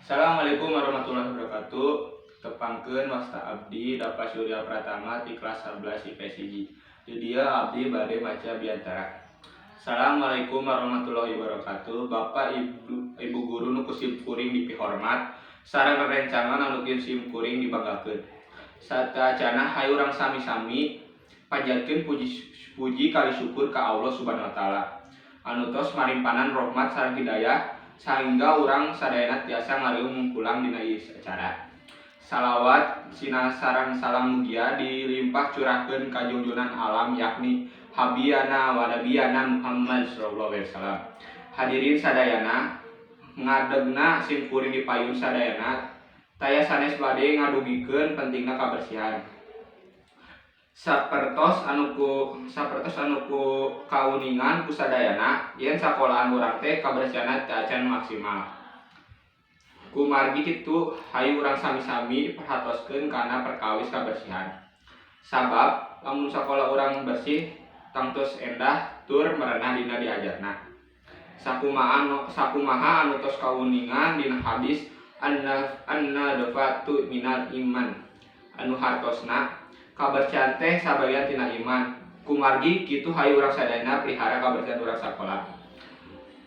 Assalamualaikum warahmatullahi wabarakatuh. Tepangkeun, wasta abdi Dapa Surya Pratama ti kelas 11 IPS 1. Di dieu abdi bade maca biantara. Assalamualaikum warahmatullahi wabarakatuh. Bapak, Ibu, Ibu guru nu ku sim kuring dipihormat sareng rerencangan anu ku sim kuring dibanggakeun. Sateuacanna, hayu urang sami-sami panjatkeun puji puji kali syukur ka Allah Subhanahu wa Taala anu tos marimpanan rahmat sareng hidayah sehingga urang sadayana tiasa ngariung mungkulang dina ieu acara. Salawat sina sareng salam mugia dilimpah curahkeun ka junjunan alam, yakni Habibana wa Nabiyana Muhammad sallallahu alaihi wasallam. Hadirin sadayana, ngadegna sim kuring di payun sadayana taya sanes bade ngadugikeun pentingna kabersihan. Sapertos anu ku kauningan ku sadayana yen sakolahan urang teh kabersihanna teu acan maksimal. Kumargi kitu, hayu urang sami-sami perhatoskeun kana perkawis kabersihan. Sabab lamun sakola urang bersih, tangtos endah tur merenah dina diajarna. Sakumaha anu tos kauningan dina hadis "An-nadhafatu minal iman", anu hartosna kabersihan teh sabagian tina iman. Kumargi kitu, hayu urang sadayana pelihara kabersihan urang sakola.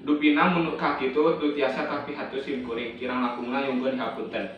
Dupina mun kakitu teu tiasa kapihatur sim kuring, kirang langkungna nyungkeun hapunten.